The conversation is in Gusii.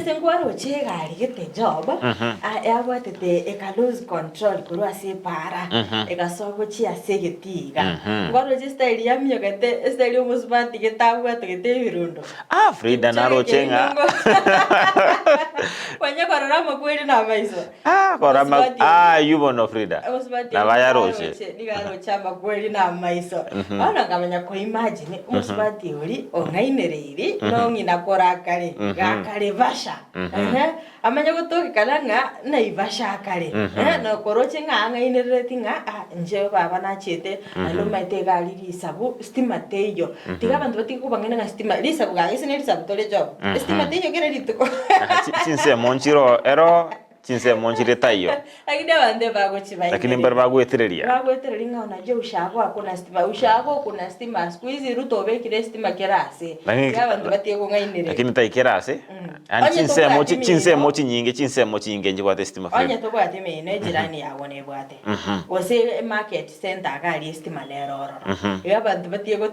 Ase nkwaroche egari gete job, ah, yabwatete eka lose control korwa ase epaara, egasoa gochia ase egetii iga. Nkwaroche estyle yaminyokete, estyle ya omosubati gete abwate gete ebirundo. Ah, Frida naroche ng'a Kwanya korora amakweri na amaiso. Ah, korora ama- Omosubati ah, aywo bono Frida. Omosubati Nabo ayaroche. nigo aroche amakweri na amaiso. Bono nkamanya koimagine omosubati oria ong'ainereiri nong'ina korakare gakare basha. Ehe, amanye gotokekana ng'a naivasha akare. Eh, nokoroche ng'a ang'ainerereti ng'a ah, inche baba nachiete naende omanyete iga aria risabu stima teiyo. Tiga abanto batige kobang'aina ng'a stima, risabu gaki ase ne risabu tore job. Estima teiyo kera rituko. Aha, chi- chinsemo nchiro ero, chinsemo nchire taiyo. Lakini abanto ebagochibaingereria. Lakini mbare bagwetereria. Bagwetereria ng'a unajua ushago hakuna stima, ushago kuna stima, siku hizi Ruto obekire estima kera ase. Lakini- Tiga abanto batige kong'ainereria. Lakini tai kera ase. Yaani Onye chinsemo tobwati chi- chinsemo emeremo- chinyinge, chinsemo chinyinge nchibwate estima Onye Frida. tobwati emeremo ejirani yago nebwate. Gose emarket center iga aria estima nere ororo. Igo abanto batige goto.